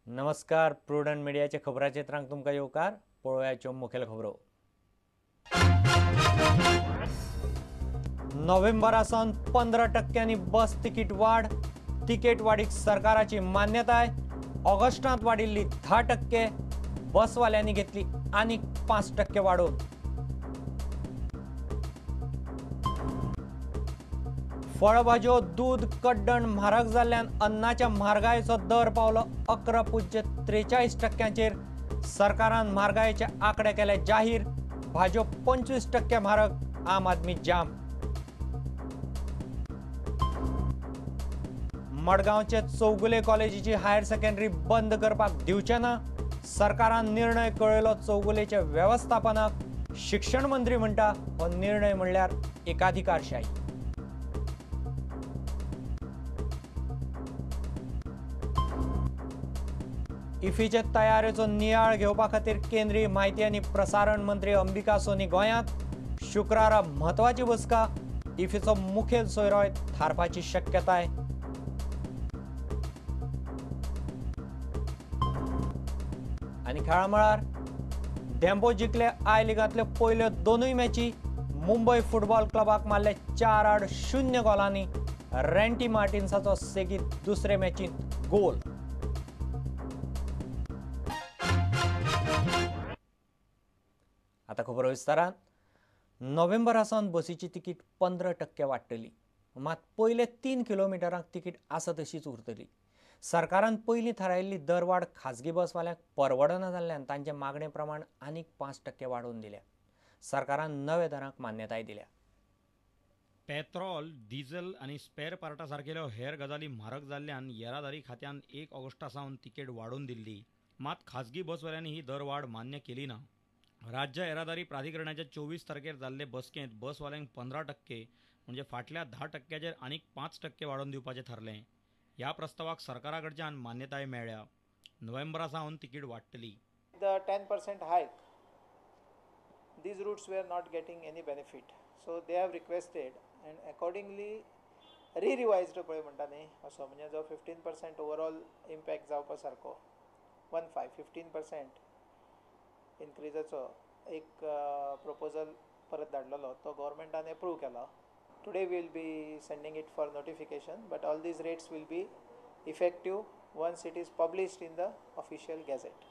नमस्कार, प्रुडंट मिडियाच्या खबराचित्रांक तुमकां येवकार. पळोवयाच्यो मुखेल खबरो. नोव्हेंबरा सावन 15% बस तिकीट वाड. तिकेट वाडीक सरकाराची मान्यताय. ऑगस्टांत वाडिल्ली 10%, बसवाल्यांनी घेतली आनीक 5% वाडोवन. फळभाज्यो, दूद, कड्डण म्हारग जाल्ल्यान अन्नाच्या म्हारगायेचो दर पावलो 11.43%. सरकारान म्हारगायेचे आंकडे केले जाहीर. भाज्यो 25% म्हारग, आम आदमी जाम. मडगांवचे चौगुले कॉलेजीची हायर सेकंडरी बंद करपाक दिवचे ना. सरकारान निर्णय कळयलो चौगुलेच्या वेवस्थापनाक. शिक्षण मंत्री म्हणटा हो निर्णय म्हणल्यार एकाधिकारशाही. इफीचे तयारेचो नियाळ घेवपा खातीर केंद्रीय म्हायती आनी प्रसारण मंत्री अंबिका सोनी गोंयांत. शुक्रारा म्हत्वाची बसका. इफीचो मुखेल सोयरो थारपाची शक्यताय. आनी खेळा मळार धेंपो जिखले I लिगांतल्यो पयल्यो दोनूय मॅची. मुंबय फुटबॉल क्लबाक मारले 4-0 गोलांनी. रेंटी मार्टिन्साचो सेगीत दुसरे मॅचींत गोल. आतां खबर विस्तारान. नोव्हेंबरा सावन बसीची तिकीट 15% वाडटली. मात पयले 3 किलोमिटरांक तिकीट आसा तशीच उरतली. सरकारान पयलीं थारायिल्ली दरवाड खाजगी बसवाल्यांक परवडना जाल्ल्यान तांचे मागणे प्रमाण आनीक 5% वाडोवन दिल्या. सरकारान नव्या दरांक मान्यताय दिल्या. पेट्रोल, डिझेल आनी स्पेअर पार्टा सारकेल्यो हेर गजाली म्हारग जाल्ल्यान येरादारी खात्यान 1 ऑगस्टा सावन तिकेट वाडोवन दिल्ली. मात खाजगी बसवाल्यांनी ही दरवाड मान्य केली ना. राज्य येरादारी प्राधिकरणाच्या 24 तारखेर जाल्ले बसकेंत बसवाल्यांक 15% म्हणजे फाटल्या 10% आनीक 5% वाडोवन दिवपाचें थारलें. ह्या प्रस्तावाक सरकारा कडच्यान मान्यताय मेळ्ळ्या. नोव्हेंबरा सावन ticket वाडटली. The 10% hike, these routes were not getting any benefit, so they have requested and accordingly re-revised पळय म्हणटा न्ही असो, म्हणजे जो 15% ओवरऑल इम्पॅक्ट जावपा सारको 15% इन्क्रीजाचो एक प्रपोजल परत धाडलेलो, तो गव्हर्मेंटान एप्रूव केला. Today we will be sending it for notification, but all these rates will be effective once it is published in the official gazette.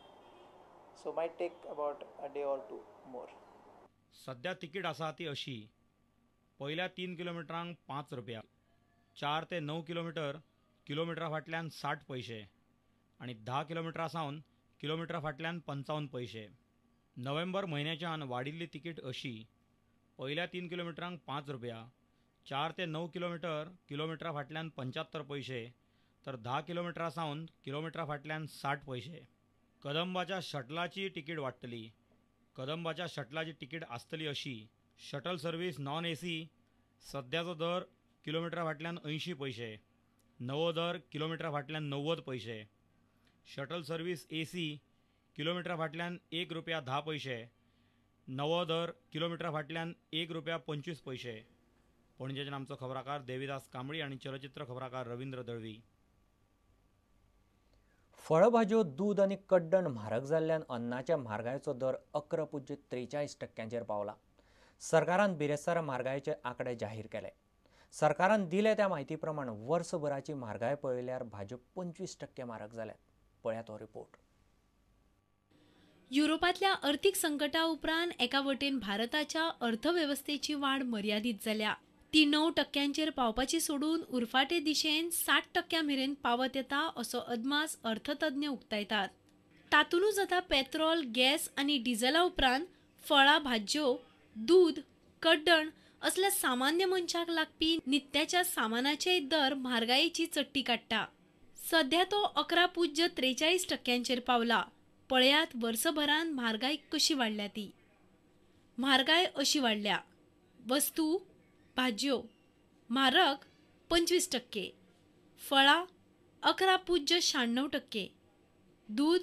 So might take about a day or two more. सध्या ticket आसा ती अशी. पयल्या 3 किलोमिटरांक 5 रुपया, 4 ते 9 kilometre किलोमिटरा फाटल्यान 60 पयशे आनी 10 किलोमिटरा सावन किलोमिटरा फाटल्यान 55 पयशे. नोव्हेंबर म्हयन्याच्यान वाडिल्ली तिकीट अशी. पयल्या 3 किलोमिटरांक 5 रुपया, 4 ते 9 किलोमिटर किलोमिटरा फाटल्यान 75 पयशे, तर 10 किलोमिटरा सावन किलोमिटरा फाटल्यान 60 पयशे. कदंबाच्या शटलाची तिकीट वाडटली. कदंबाच्या शटलाची तिकीट आसतली अशी. शटल सर्वीस नॉन एसी सद्याचो दर किलोमिटरा फाटल्यान 80 पयशे, नवो दर किलोमिटरा फाटल्यान 90 पयशे. शटल सर्वीस एसी किलोमिटरा फाटल्यान 1 रुपया 10 पयशे, नवो दर किलोमिटरा फाटल्यान 1 रुपया 25 पयशे. पणजेच्यान आमचो खबराकार देवीदास कांबळी आनी चलचित्र खबराकार रवींद्र दळवी. फळभाज्यो, दूद आनी कड्डण म्हारग जाल्ल्यान अन्नाच्या म्हारगायेचो दर 11.43% पावला. सरकारान बिरेस्तारा म्हारगायेचे आंकडे जाहीर केले. सरकारान दिले त्या म्हायती प्रमाण वर्सभराची म्हारगाय पळयल्यार भाज्यो 25% म्हारग जाल्यात. पळयात हो रिपोर्ट. युरोपांतल्या अर्थीक संकटा उपरांत एका वटेन भारताच्या अर्थवेवस्थेची वाड मर्यादीत जाल्या. ती 9% पावपाची सोडून उरफाटे दिशेन 60% मेरेन पावत येता असो अदमास अर्थतज्ञ उक्तायतात. तातूंतच आतां पेत्रोल, गॅस आनी डिझला उपरांत फळां, भाजयो, दूद, कड्डण असल्या सामान्य मनशाक लागपी नित्याच्या सामानाचेय दर म्हारगायेची चट्टी काडटा. सध्या तो 11.43% पावला. पळयात वर्सभरान म्हारगाय कशी वाडल्या ती. म्हारगाय अशी वाडल्या: वस्तू, भाजयो म्हारग 25%, फळां 11.96%, दूद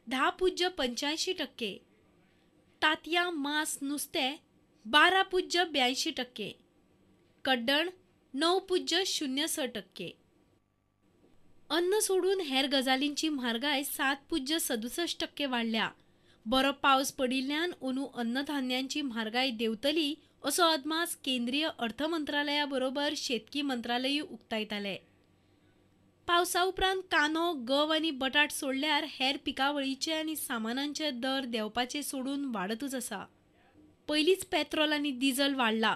10.85%, तातयां, मांस, नुस्तें 12.82%, कड्डण 9.06%. अन्न सोडून हेर गजालींची म्हारगाय 7.67% वाडल्या. बरो पावस पडिल्ल्यान अंदू अन्नधान्यांची म्हारगाय देंवतली असो अदमास केंद्रीय अर्थ मंत्रालया बरोबर शेतकी मंत्रालयूय उक्तायताले. पावसा उपरांत कांदो, गंव आनी बटाट सोडल्यार हेर पिकावळीचे आनी सामानांचे दर देंवपाचे सोडून वाडतूच आसा. पयलींच पेत्रोल आनी डिझल वाडला,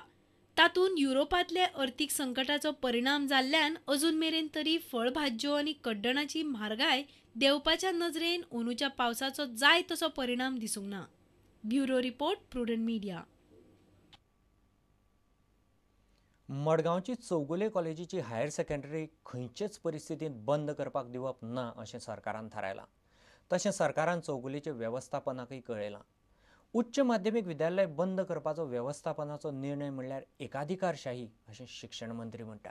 तातूंत युरोपांतले अर्थीक संकटाचो परिणाम जाल्ल्यान अजून मेरेन तरी फळभाजयो आनी कड्डणाची म्हारगाय देंवपाच्या नजरेन अंदूच्या पावसाचो जाय तसो परिणाम दिसूंक ना. Bureau report, Prudent Media. मडगांवची Chowgule कॉलेजीची हायर सेकंडरी खंयचेच परिस्थितींत बंद करपाक दिवप ना अशें सरकारान थारायलां. तशें सरकारान चौगुलेच्या वेवस्थापनाकय कळयलां. उच्च माध्यमीक विद्यालय बंद करपाचो वेवस्थापनाचो निर्णय म्हणल्यार एकाधिकारशाही अशें शिक्षण मंत्री म्हणटा.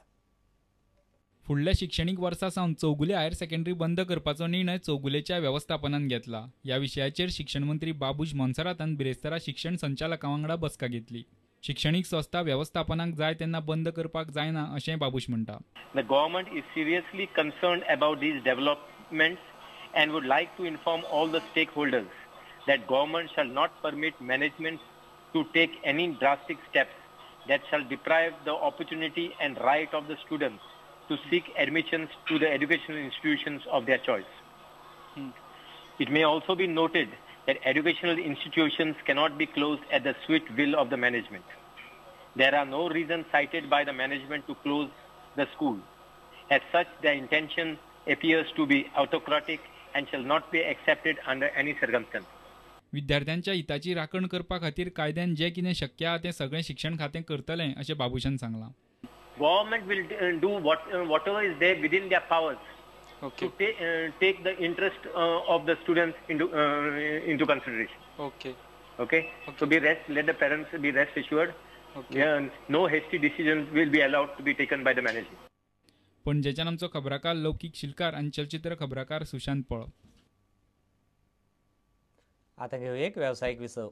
फुडल्या शिक्षणीक वर्सा सावन चौगुले हायर सेकंडरी बंद करपाचो निर्णय चौगुलेच्या वेवस्थापनान घेतला. ह्या विशयाचेर शिक्षण मंत्री बाबूश मोन्सेरातान बिरेस्तारा शिक्षण संचालकां वांगडा बसका घेतली. शिक्षणीक संस्था वेवस्थापनाक जाय तेन्ना बंद करपाक जायना अशें बाबूश म्हणटा. The government is seriously concerned about these developments and would like to inform all the stakeholders that government shall not permit management to take any drastic steps that shall deprive the opportunity and right of the students to seek admissions to the educational institutions of their choice. It may also be noted that educational institutions cannot be closed at the sweet will of the management. There are no reasons cited by the management to close the school. As such, their intention appears to be autocratic and shall not be accepted under any circumstance. विद्यार्थ्यांच्या Hitachi राखण करपा खातीर कायद्यान जें कितें शक्य आहा तें सगळें शिक्षण खातें करतलें अशें बाबूशान सांगलां. Government will do whatever is there within their powers to take the interest of the students into consideration. Okay. Okay. So let the parents be rest assured. Okay. Yeah, no hasty decisions will be allowed to be taken by the management. पणजेच्यान आमचो खबराकार लौकीक शिलकार आनी चलचित्र खबराकार सुशांत पळ. आतां घेवया एक वेवसायीक विसव.